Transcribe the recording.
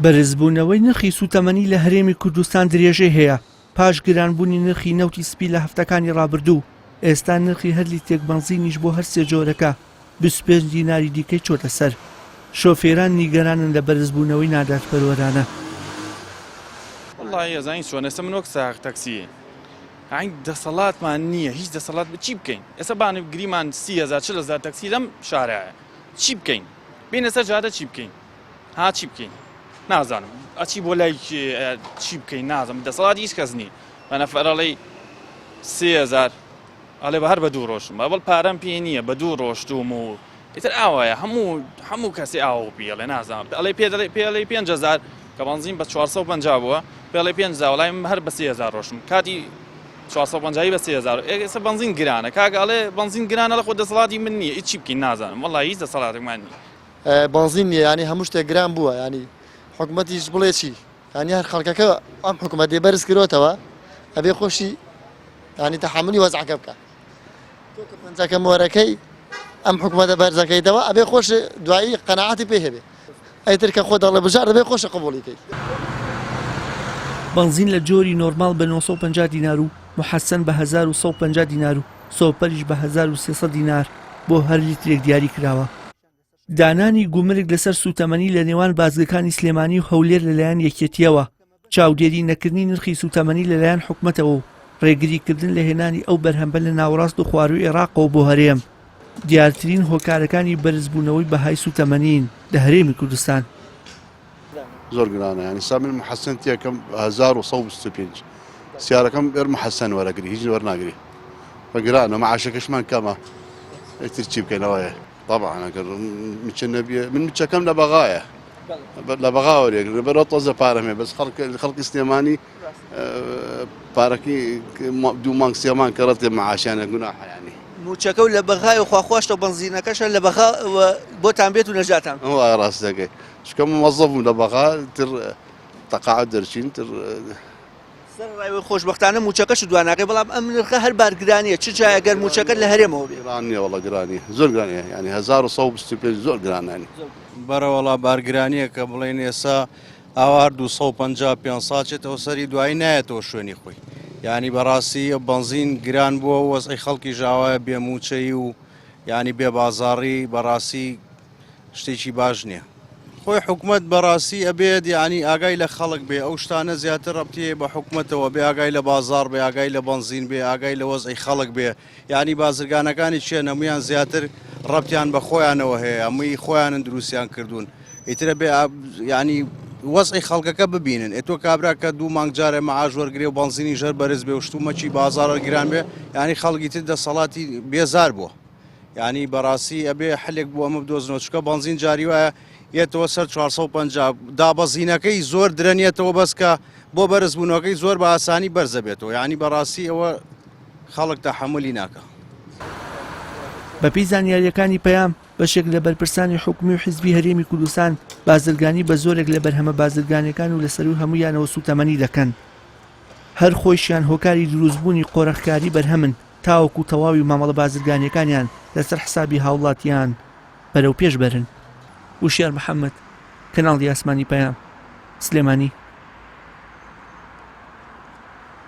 بەرزبوونەوەی نرخی سووتەمەنی لە هەرێمی کوردستان درێژەی هەیە، پاش گرانبوونی نرخی نەوتی سپی لە هەفتەکانی ڕابردوو، ئێستا نرخی هەر لیترێک بەنزینیش بۆ هەر سێ جۆرەکە 25 دیناری دیکەی چۆتە سەر. شۆفێران نیگەرانن لە بەرزبوونەوەی نادادپەروەرانە. وەڵاهی ئەزانی چۆن ئێستا من وەک ساغ تەکسی یانی دەسەڵاتمان نییە هیچ دەسەڵات چی بکەین ئێستا بان گریمان 30هزار 40هزار تەکسی لەم شارایە چی بکەین بینە سەر جادە چی بکەین ها چی بکەین نازانم ئەچی بۆ لای چی بکەین نازم دەسەڵات هیچ کەس نی بە نەفەرەڵی 30هزار ئەڵێ بە هەر بە دوو ڕۆژم بەڵ پارەم پێ نییە بە دوو ڕۆشتوم و ئیتر ئاوایە هەموو هەموو کەسی ئاوە پێڵێ نازانم ئەڵێ پێ دەڵێ پێڵێ 5000 کە بەنزین بە 450 بووە پێڵێ 5000 وڵای من هەر بە 3000 ڕۆشم کاتی 450 بە 3000 ئێستا بەنزین گرانە کاکە ئەڵێ بەنزین گرانە لە خۆ دەسەڵاتی من نییە هیچ چی بکەین نازانم وەڵی هیچ دەسەڵاتێکمان نییە بەنزین نییە یانی هەموو شتێک گران بووە ینی حکومەتیش بڵێ چی ینی هەر خەڵکەکە ئەم حکومەتی بەرز کرۆتەوە ئەبێ خۆشی ینی تەحملی وەزعەکە بکە تۆ کە پەنجەکە مۆرەکەی ئەم حکومەتە بەرزەکەیتەوە ئەبێ خۆش دوایی قەناعەتی پێ هەبێ ئەیتر کە خۆ دەڵێ بژار دەبێ خۆشە قبوڵی کەی. بەنزین لە جۆری نۆرماڵ بە 950 دینار و موحەسەن بە 1150 دینار و سۆپەریش بە 1300 دینار بۆ هەر لیترێک دیاری کراوە. دانانی گومرگ لەسەر سووتەمەنی لە نێوان بازگەکانی سلێمانی و هەولێر لەلایەن یەکێتییەوە، چاودێری نەکردنی نرخی سووتەمەنی لەلایەن حکومەتەوە و ڕێگریکردن لە هێنانی ئەو بەرهەمە لە ناوەڕاست و خوارووی عێراقەوە بۆ هەرێم، دیارترین هۆکارەکانی بەرزبوونەوەی بەهای سووتەمەنین لە هەرێمی کوردستان. زۆر گرانە یانی سا من محەسەن تێکەم 1125 سیارەکەم بەر محەسەن وەرەگری هیچ وەرناگری بە گرانە معاشەکەشمان کەمە ئیتر چی بکەینەوەیە طبعا ئەگەر مچە نەبیە من مچەکەم لە بەغایە لە بەغا وەرێگرن بەرەوە تۆزە پارەم هەیە بەس خەڵک خەڵکی سلێمانی پارەکەی دوو مانگ سێ مانگ کەڕەتێ معاشیانە گوناحە یانی موچەکە و لە بەغای و خواخواشتە و بەنزینەکەشە لە بەغا بۆتان بێت و نەجاتان وای ڕاست دەکەی چونکە موەزەف بووم لە بەغا تر تەقاعد دەرچین تر سەرەڕای ئەوەی خۆشبەختانە مووچەکەشت دواناکەی، بەڵام ئەم نرخە هەر بارگرانییە، چ جای ئەگەر مووچەکەت لە هەرێمەوە بێ. گران نییە وەڵا گرانیە زۆر گرانیە یانی 1125 زۆر گرانە یانی. بەرەوەڵا بارگرانیە کە بڵێن ئێسا ئاوا هەر 250 500 چێتەوە سەری دوایی نایەتەوە شوێنی خۆی یانی بەڕاستی بەنزین گران بووە و وەزعی خەڵکی ژاوایە بێ مووچەی و یانی بێ بازاڕی بەڕاستی شتێکی باش نییە. خۆی حکومەت بەڕاستی ئەبێت یانی ئاگای لە خەڵک بێ ئەو شتانە زیاتر ڕەبتی هەیە بە حکومەتەوە بێ ئاگای لە بازاڕ بێ ئاگای لە بەنزین بێ ئاگای لە وەزعی خەڵک بێ یانی بازرگانەکانی چێن هەمویان زیاتر ڕەبتیان بە خۆیانەوە هەیە هەمووی خۆیانن دروستیان کردوون ئیترە بێ ینی وەزعی خەڵکەکە ببینن ئێ تۆ کابرا کە دوو مانگ جارێ معاش وەرگێ و بەنزینی ژەر بەرز بێ و شتومەکی بازاڕ گران بێ ینی خەڵکی تر دەسەڵاتی بێزار بووە. یانی بەڕاستی ئەبێ حلێک بۆ ئەمە بدۆزنەوە چونکە بەنزین جاری وایە یەتەوە سەر 450 دابەزینەکەی زۆر درەنیەتەوە بەس کە بۆ بەرزبوونەوەکەی زۆر بە ئاسانی بەرزە بێتەوە یانی بەڕاستی ئەوە خەڵک تەحەمولی ناکا. بەپێی زانیارییەکانی پەیام، بەشێک لە بەرپرسانی حکومی و حیزبی هەرێمی کوردستان بازرگانی بە زۆرێک لە بەرهەمە بازرگانیەکان و لە سەرووی هەموویانەوە سووتەمەنی دەکەن، هەر خۆیشیان هۆکاری دروستبوونی قۆرخکاری بەرهەمن. تاوەکو تەواوی مامەڵە بازرگانییەکانیان لەسەر حسابی هاوڵاتیان بەرەوپێش بەرن. وشیار محەمەد، کەناڵی ئاسمانی پەیام، سلێمانی.